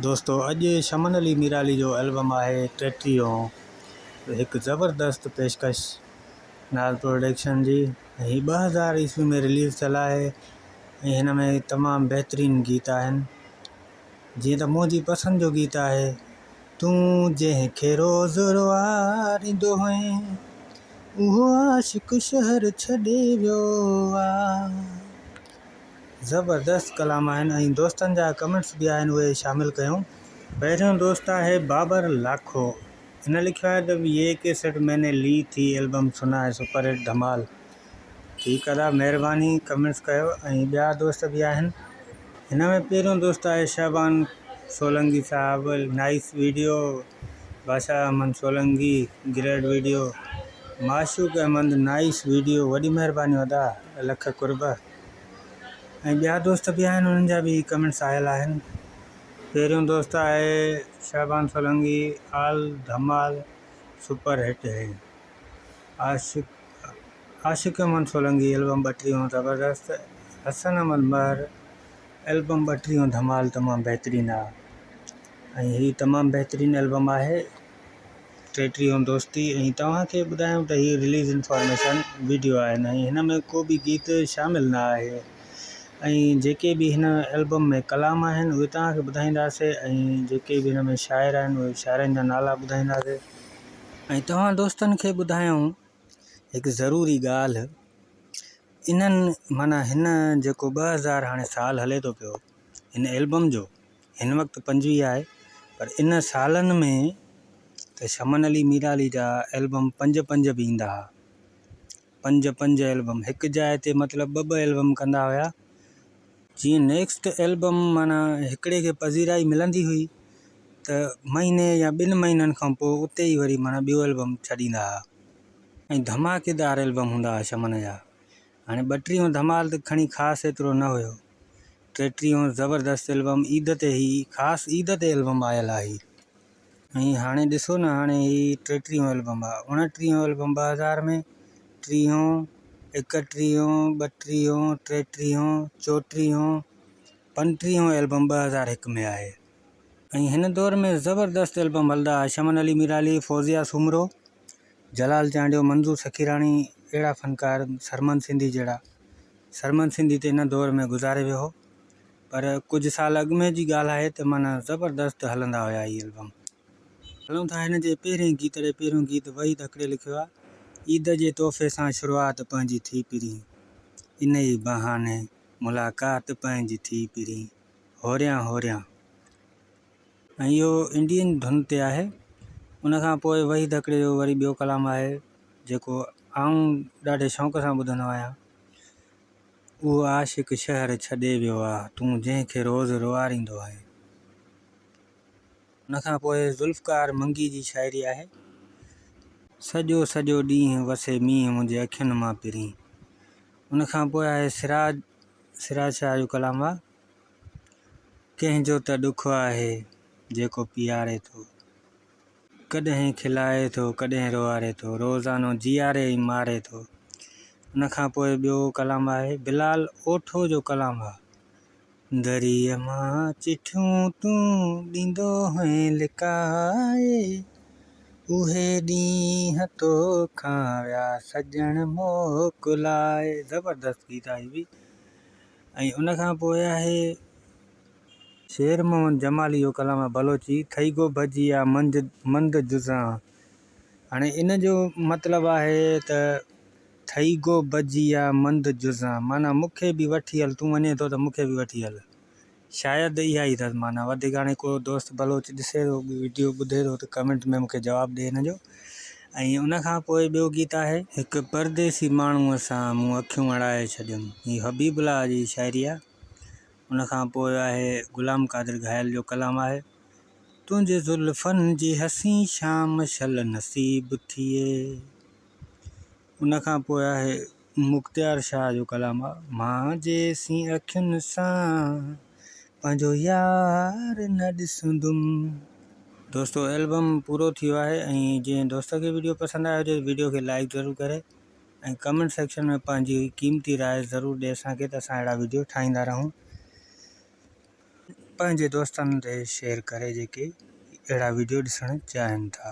دوستو اڄ شمن علي ميرالي جو البم آهي ٽيٽيهون هڪ زبردست پيشڪش ناز پروڊڪشن جي ۽ هي 2000 عيسوي ۾ رليز ٿيل آهي ۽ هن ۾ تمام بهترين گيت آهن جيئن ته منهنجي پسند جو گيت آهي تون جنهن کي روز روئاريندو هئين اهو عاشق شهر ڇڏي ويو آ. زبردست ڪلام آهن ۽ دوستن جا ڪمينٽس به آهن اهي شامل ڪيون. پهريون دوست آهي بابر لاکو هن لکيو آهي ته يي ڪيسٽ مين ني لي ٿي البم سنا هي سپر هٽ ڌمال ٺيڪ ادا مهرباني ڪمينٽس ڪيو ۽ ٻيا دوست به آهن هن ۾ پهريون دوست آهي شعبان سولنگي صاحب nice video Badshah Ahmed Solangi great video Mashoq Ahmed nice video وڏي مهرباني ادا لک قرب. ۽ ٻيا دوست به آهن انهن جا به ڪمينٽس آيل آهن. پهريون دوست آهي شعبان سولنگي آل ڌمال سپر هٽ هي عاشق عاشق احمد سولنگي البم ٻٽيهون زبردست حسن احمد مهر البم ٻٽيهون ڌمال تمام بهترين آ ۽ هي تمام بهترين البم آهي. ٽيٽيهون دوستي ۽ توهان کي ٻڌايون ته هي رليز انفارميشن وڊيو آهن ۽ هن ۾ ڪو به گيت شامل نه آهي ۽ جيڪي به هن البم ۾ ڪلام آهن اهي توهان کي ٻڌائينداسي ۽ جيڪي به هن ۾ شاعر آهن اهي شاعرن جا نالا ٻڌائينداسي ۽ توهان دوستن کي ٻڌايون هڪ ضروري ڳالهه انهن معنيٰ هن جيڪو 2000 هاڻي سال هلي ٿو پيو هن البم جو هن وقت 25 آهي پر ان سالن ۾ ته شمن علي ميرالي جا البم پنج پنج به ايندا ها پنج پنج البم هڪ جاء تي مطلب ٻه ٻه البم ڪندا هيا جيئن نيڪسٽ البم معنيٰ هڪڙي کي پذيرائي ملندي هئي ته مهيني يا ٻن مهينن کان پوء اتي ئي وري معنيٰ ٻيو البم ڇڏيندا ها ۽ ڌماڪيدار البم هوندا ها شمن جا هاڻي ٻٽيهون ڌمال ته کڻي خاص ايترو نه هيو ٽيٽيهون زبردست البم عيد تي هي خاص عيد تي البم آيل آهي ۽ هاڻي ڏسو نه هاڻي هي ٽيٽيهون البم آ اڻٽيهون البم 2000 ۾ ٽيهون ايڪٽيهون ٻٽيهون ٽيٽيهون چوٽيهون پنٽيهون البم 2001 ۾ آهي ۽ هن دور ۾ زبردست البم هلندا ها شمن علي ميرالي فوزيه سومرو جلال چانڊيو منظور سخيراڻي اهڙا فنڪار سرمد سنڌي جهڙا سرمد سنڌي ته ان دور ۾ گذاري ويو هو پر ڪجهه سال اڳ ۾ جي ڳالهه آهي ته معنيٰ زبردست هلندا هيا هي البم. هلون ٿا هن جي پهرين گيت ڏي پهريون گيت وحيد هڪڙي لکيو آهي عيد جي تحفي سان شروعات پنهنجي ٿي پرين انهي بهاني ملاقات پنهنجي ٿي پرين هوريان هوريان. ۽ اهو انڊين ڌن تي آهي. ان کان پوء وحيد هڪڙي جو وري ٻيو ڪلام آهي جيڪو آئون ڏاڍي شوق سان ٻڌندو آهيان. اهو عاشق شهر ڇڏي ويو آ تون جنهن کي روز روئاريندو آهين. ان کان پوء ذوالفقار منگي جي شاعري آهي. سڄو سڄو ڏينهن وسي مينهن منهنجي اکين مان پرين. ان کان پوء آهي سراج سراج شاهه جو ڪلام آ. ڪنهن جو ته ڏک آهي جيڪو پياري ٿو. ڪڏهن کلائي ٿو ڪڏهن روئاري ٿو. روزانو جيئاري ۽ ماري ٿو. ان کان پوء ٻيو ڪلام آهي بلال اوٺو جو ڪلام آ. دريء مان چٺيون تون ڏيندو هئين لڪائي. اهي ڏينهن توکان ويا سڄڻ موڪلائي. زبردست گيت آهي هي به. ۽ ان کان پوء آهي شير محمد جمالي جو ڪلام آهي بلوچي ٿئي گو ڀڄي آ منج مند جزان هاڻي ان جو مطلب آهي ته ٿئي گو ڀڄي آ مند جزان معنيٰ مون کي به وٺي هل تون وڃين ٿو ته مون کي به وٺي هل شايد اها ئي اٿس معنيٰ وڌيڪ هاڻي ڪو دوست بلوچ ڏسي ٿو وڊيو ٻڌي ٿو ته ڪمينٽ ۾ مون کي جواب ڏي هن جو ۽ ان کان پوء ٻيو گيت آهي. هڪ پرديسي ماڻهوء سان مون اکيون اڙائي ڇڏيم. هي حبيب الله جي شاعري آهي. ان کان پوء آهي غلام قادر گهايل جو ڪلام آهي. تنهنجي زلفن جي حسين شام شل نصيب ٿئي. ان کان پوء آهي مختيار شاهه جو ڪلام آ. مان جيسين اکين سان پنهنجو يار نه ڏسندم. دوستو البم پورو ٿي ويو آهي ۽ جنهن دوست کي وڊيو پسند آيو هجي وڊيو کي لائيڪ ضرور ڪري ۽ ڪمينٽ سيڪشن ۾ پنهنجي قيمتي راء ضرور ڏي اسان کي ته اسان اهڙا وڊيو ٺاهيندا رهون. پنهنجي دوستن تي شيئر ڪري جيڪي اهڙا وڊيو ڏسڻ چاهين ٿا.